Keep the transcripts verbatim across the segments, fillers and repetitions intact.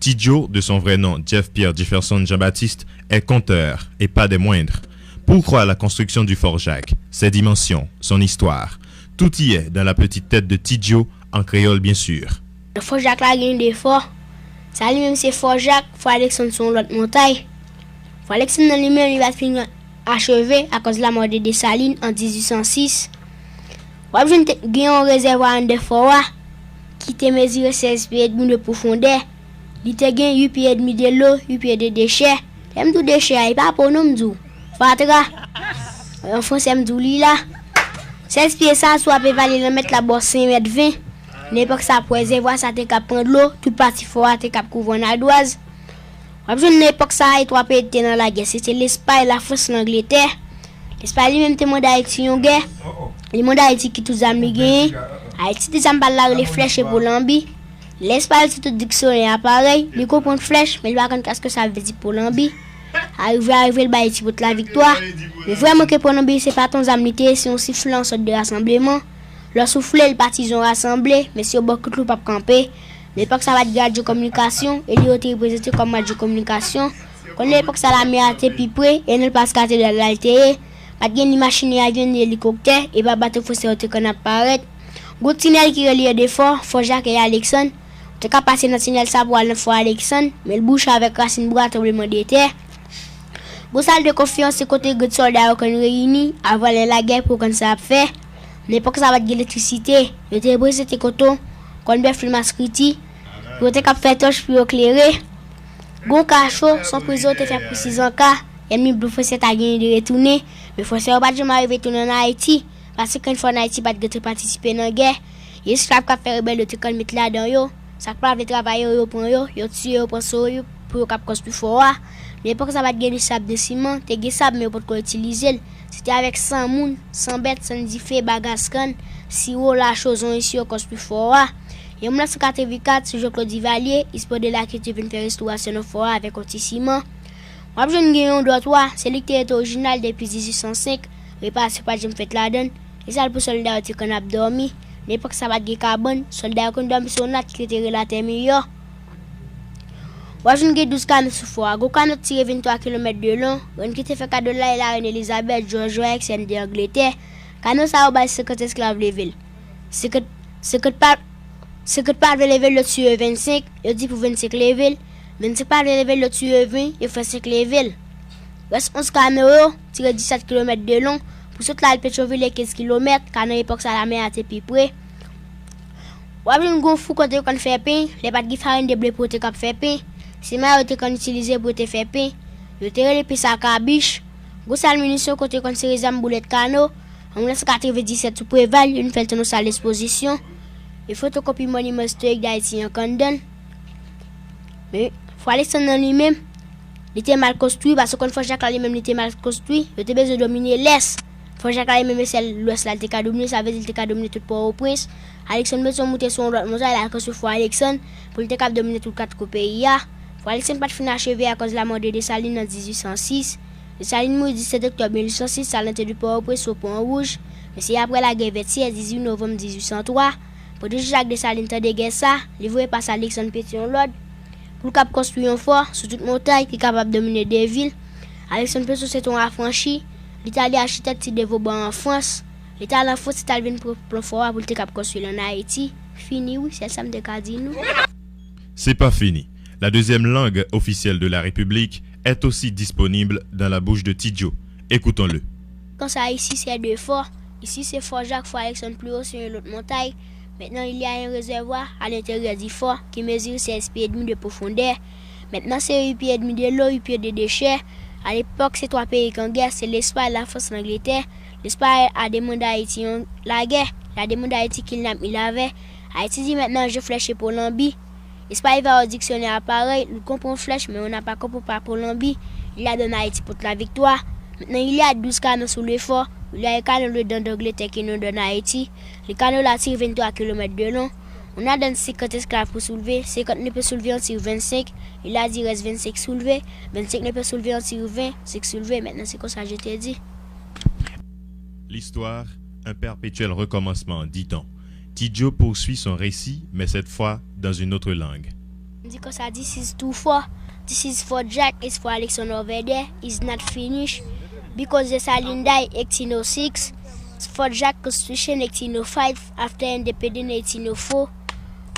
Ti Joe, de son vrai nom Jeff Pierre Jefferson Jean-Baptiste, est conteur, et pas des moindres. Pourquoi la construction du Fort Jacques, ses dimensions, son histoire, tout y est dans la petite tête de Ti Joe, en créole bien sûr. Fò Jak la gen de fò. Sa li menm se Fò Jak, Fò Aleksann se yon lòt montay. Fò Aleksann nan li menm li pa t fin acheve akòz lamò de Desalin an dizuit san sis. W ap jwenn te gen yon rezèvwa anndan fò a ki te mezire sèz pye edmi de pwofondè. Li te gen uit pye edmi de lo, uit pye de dechè. Lè m di w dechè a, e pa po non m di w. Fatra. An fransè m di w li la. Sèz pye sa, si w ap evale nan mèt, l ap ba w senk mèt ven. Nan epòk sa, pou rezèvwa sa te ka pran dlo, tout pati fò a te ka kouvri an adwaz. W ap jwenn nan epòk sa a, e twa peyi ki te nan lagè, se te Lespay, Lafrans, Langletè. Lespay li menm te mande Ayiti yon gè. Li mande Ayiti ki tout zam li genyen. Ayiti di zam pa l la rele flèch epi lanbi. Lespay sou tout diksyonè aparèy, li konprann flèch, men li pa konn kèske sa vle di po lanbi. Arive, arive, l bay Ayiti pot laviktwa. Men vrèman ke po lanbi se pa t yon zam li te ye, se yon sifle, yon sòt de rasanbleman. Lè w soufle, l patizon rasanble, men si yo ba w kout lou, w p ap kanpe. Nan epòk sa, pa t gen radyo kominikasyon, e li yo te reprezante kòm radyo kominikasyon. Kon nan epòk sa, lamè a te pi pre, e nan plas katedral la l te ye. Pa t gen ni machin, ni avyon, ni elikoptè, e pa bato fransè yo te konn ap parèt. Gwo tinèl ki relye de fò, Fò Jak e Aleksann. Ou te ka pase nan tinèl sa pou w al nan Fò Aleksann, men l bouche avèk rasin bwa, tranblemanntè. Gwo sal de konferans se kote grenn sòlda yo konn reyini avan lè lagè pou yo konn sa y ap fè. Nan epòk sa, pa t gen elektrisite. Yo te reprezante kote w, kòn bèf li maskriti, pou yo te kab fè tòch pou yo klere. Gwo kacho, se yon prizon yo te fè pou sizanka, ènmi blan fransè ta genyen de retounen. Men fransè yo pa t janm arive tounen ann Ayiti, paske ankò yon fwa ann Ayiti pa t gentan patisipe nan gè. Esklav k ap fè rebèl yo te konn met ladan yo. Sa k pa vle travay yo, yo pran yo, yo tiye yo, pran sou yo pou yo kab konstwi fò a. Men epòk sa pa t gen ni sab ni siman, te gen sab men yo potko itilize l. Se te avèk san moun, san bèt, san dife, bagas kann, siwo, lacho, zonyon si yo konstwi fò a. An mil nèf san katrevenkat, sou Jean-Claude Duvalier, Hyppolite Lacurie te vin fè restorasyon nan fò a avèk yon ti siman. W ap jwenn gen yon dòtwa, se li ki te rete orijinal depi dizuit san senk, reparasyon pa t janm fèt ladan l. E sal pou sòlda yo te konn ap dòmi. Nan epòk sa pa t gen kabann, sòlda yo konn dòmi sou nat ki te rele atè miyò. W ap jwenn gen douz kano sou fò a. Gwo kano ki tire venntwa kilomèt de lon, rèn ki te fè kado l la e larèn Elizabèt, Jòjwa, èks rèn de Angletè. Kano sa yo bay senkant esklav leve l. Senkant, senkant pa, senkant pa vle leve l, yo tiye vennsenk, yo di pou vennsenk leve l. Vennsenk pa vle leve l, yo tiye ven, yo fè senk leve l. Rès onz kano yo, tire disèt kilomèt de lon, pou sot la al Petyonvil e kenz kilomèt, ka nan epòk sa lamè a te pi pre. W ap jwenn gwo fou kote yo konn fè pen, lè pa t gen farin de ble pou yo te kab fè pen, se may yo te konn itilize pou yo te fè pen. Yo te rele pen sa kabich. Gwo sal minisyon kote yo konn sere zam boulèt kano. An mil nèf san katrevenndisèt sou Preval, yo vin fè l tounen yon sal ekspozisyon. E fotokopi Moniman Istorik Dayiti ank anndan l. Men, Fò Aleksann nan li menm, li te mal konstwi, paske konn Fò Jak la li menm li te mal konstwi, yo te bezwen domine lès. Fò Jak la li menm e sèl lwès la li te ka domine, sa vle di li te ka domine tout Pòtoprens. Aleksann bezwen moute sou yon lòt montay, l al konstwi Fò Aleksann, pou li te kab domine tout kat kwen peyi a. Fò Aleksann pa t fin acheve akòz lamò de Desalin an dizuit san sis. Desalin mouri disèt oktòb mil uit san sis, al nan tè de Pòtoprens sou Pon Wouj. Men se apre lagè vètyè, dizuit novanm dizuit san twa. Pandan Jean Jacques Dessalines tande gè sa, li voye pase Aleksann Petyon lòd pou l kab konstwi yon fò sou tout montay ki kapab domine de vil. Aleksann Petyon se te yon afranchi, li t ale achte tèt ti de Voban an Frans. Li t al an Frans, li t al vin pran plan fò a pou l te kab konstwi l ann Ayiti. Fini wi, sèl sa m te ka di nou. C'est pas fini. La deuxième langue officielle de la République est aussi disponible dans la bouche de Ti Joe. Écoutons-le. Konsa isi se de fò. Isi se Fò Jak, Fò Aleksann, pi wo se yon lòt montay. Maintenant, il y a un réservoir à l'intérieur du fort qui mesure seize pieds et demi de profondeur. Maintenant, c'est huit pieds et demi de l'eau, huit pieds de déchets. À l'époque, c'est trois pays qui ont guerre, c'est l'Espagne, la France, l'Angleterre. L'Espagne a demandé à Haïti une, la guerre. Il a demandé à Haïti qu'il n'a mis la veille. Haïti dit maintenant, je flèche pour Lambie. Espay va yon diksyonè aparèy, li konprann flèch, men on n'a pas compris pa Kolonbi. Il a donné Haïti pour la victoire. Maintenant, il y a douze canaux sous le fort. Il y a un canal dedans d'Angleterre qui nous donne Haïti. Le canal là tire vingt-trois kilomètres de long. On a donné cinquante esclaves pour soulever. Cinquante ne peut soulever, on tire vingt-cinq. Il a dit, reste vingt-cinq soulevés. Vingt-cinq ne peut soulever, on tire vingt, cinq soulevés. Maintenant, c'est comme ça, je te dis. L'histoire, un perpétuel recommencement, dit-on. Ti Joe poursuit son récit, mais cette fois dans une autre langue. Di konsa, this is too far. This is Fort Jack, it's for Alexander over there. It's not finished. Because Dessalines die eighteen oh six. Fort Jack Constitution eighteen oh five. After independence eighteen oh four.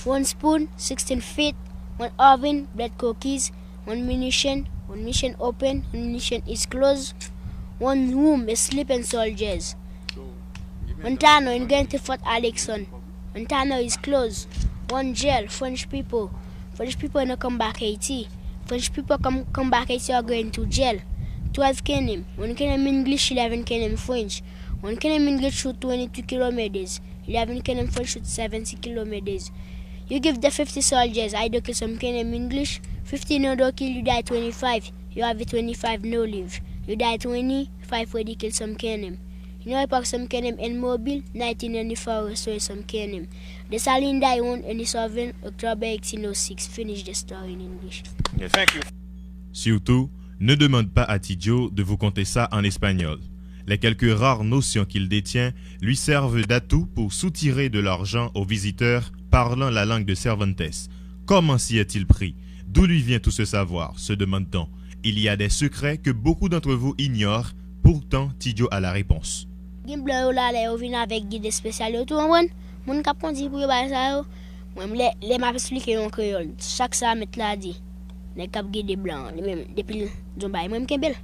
One spoon, sixteen feet. One oven, bread cookies. One munition, one mission open, one munition is closed. One room, a sleeping soldiers. One tunnel in going to Fort Alexander. One tunnel is closed. One jail, French people. French people no come back Haiti. French people come, come back Haiti are going to jail. Twelve K N M. One K N M English, eleven K N M French. One K N M English shoot twenty-two kilometers. Eleven K N M French shoot seventy kilometers. You give the fifty soldiers, I don't kill some K N M English. Fifty no don't kill, you die twenty-five. You have a twenty-five no live. You die twenty, five ready kill some K N M. You know, park some K N M in Mobile, nineteen in the forest, so some K N M. Dessalines die one in the southern October eighteen oh six. Finish the story in English. Yes. Thank you. Surtout, ne demande pas à Tidjo de vous conter ça en espagnol. Les quelques rares notions qu'il détient lui servent d'atout pour soutirer de l'argent aux visiteurs parlant la langue de Cervantes. Comment s'y est-il pris ? D'où lui vient tout ce savoir ? Se demande-t-on. Il y a des secrets que beaucoup d'entre vous ignorent, pourtant Tidjo a la réponse. Gen blan yo la, lè yo vin avèk gid espesyal yo tou, konprann? Moun k ap kondi pou yo bay sa yo. Mwen, lè, lè m ap esplike yo an kreyòl, chak sa mèt la di, nèg k ap gide blan an, li menm, depi l di yon bagay, mwen, m kenbe l.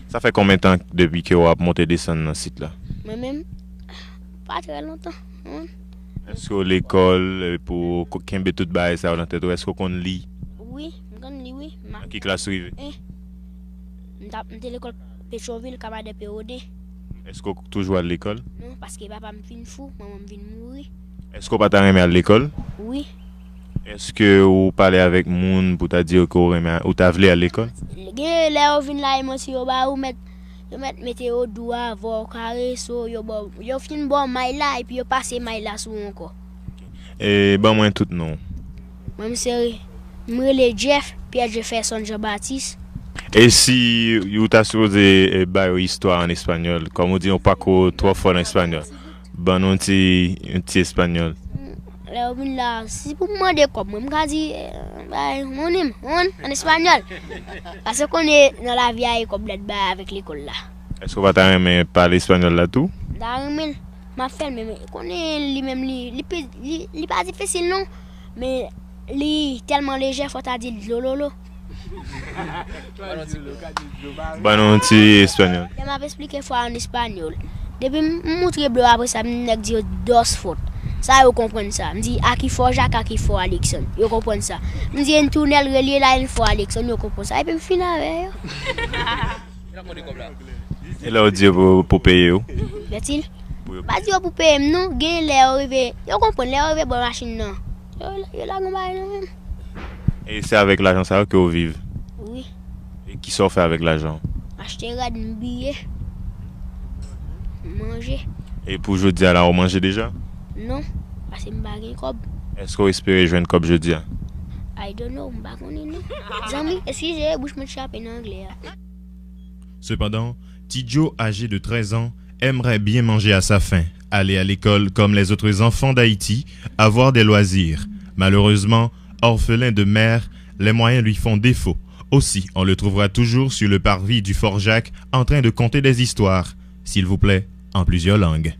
Sa fè konbyen tan depi ke w ap monte desann nan sit la? Mwen menm, pa trè lontan. Hmm. Èske w lekòl, eh, pou w ko- kenbe tout bagay sa yo nan tèt ou? Èske w konn li? Wi, m konn li, wi. M a- Nan ki klas ou rive? M t ap, m te lekòl Petwovil, Kamadè P O D. Èske w toujou al lekòl? Non, paske papa m fin fou, manman m vin mouri. Èske w pa ta renmen al lekòl? Wi. Èske ou pale avèk moun pou ta di yo ke w renmen, ou ta vle al lekòl? Gen lè yo vin la, e manti yo ba ou, mèt, yo mèt mete yo dou avè w, kareso, yo ba w, yo fin ba w may la, epi yo pase may la sou ou ankò. E ban mwen tout non. Mwen, m se, m rele Jeff, Pierre Jefferson Jean Baptiste. E si ou ta sipoze, eh, ba yo istwa an espanyòl, kòm ou di, ou pa ko twò fò nan espanyòl, ban nou ti, yon ti espanyòl. Lè yo vin la, si pou m mande kòb, mwen, m ka di, eh, bay, monim, mon, an espanyòl. Paske konnen nan lavi a, e kòb la t bay avèk lekòl la. Èske w pa ta renmen pale espanyòl la tou? M ta renmen l. M ap fè l, men, men konnen li menm, li, li, pi- li, li pa difisil, non. Men li tèlman lejè, fò ta di l dlololo. Ban nou yon ti espanyòl. Lè m ap esplike fò a an espanyòl. Depi m m moutre blan yo, apre sa, m nèg di yo dos fòt. Sa yo konprann sa. M di, aki fò Jak, aki fò Aleksann. Yo konprann sa. M di, en túnel relye la, en fò Aleksann. Yo konprann sa. Epi m fin avè yo. E lè w di yo pou, pou peye w? Bètil. Pa di yo pou peye m, non. Gen lè yo rive, yo konprann, lè yo rive bò machin nan, yo, yo lage yon bagay nan men m. E se avèk lajan sa yo ke w viv? Wi. E kisa w fè avèk lajan? Achte rad, m biye, m manje. E pou jodi a la, ou manje deja? Non, paske m pa gen kòb. Èske w espere jwenn kòb jodi a? I don't know, m pa konnen, non. Zanmi, eskize, bouch mwen t chape nan anglè a. Cependant, Tidjo, âgé de treize ans, aimerait bien manger à sa faim, aller à l'école comme les autres enfants d'Haïti, avoir des loisirs. Malheureusement, orphelin de mère, les moyens lui font défaut. Aussi, on le trouvera toujours sur le parvis du Fort Jacques en train de conter des histoires, s'il vous plaît, en plusieurs langues.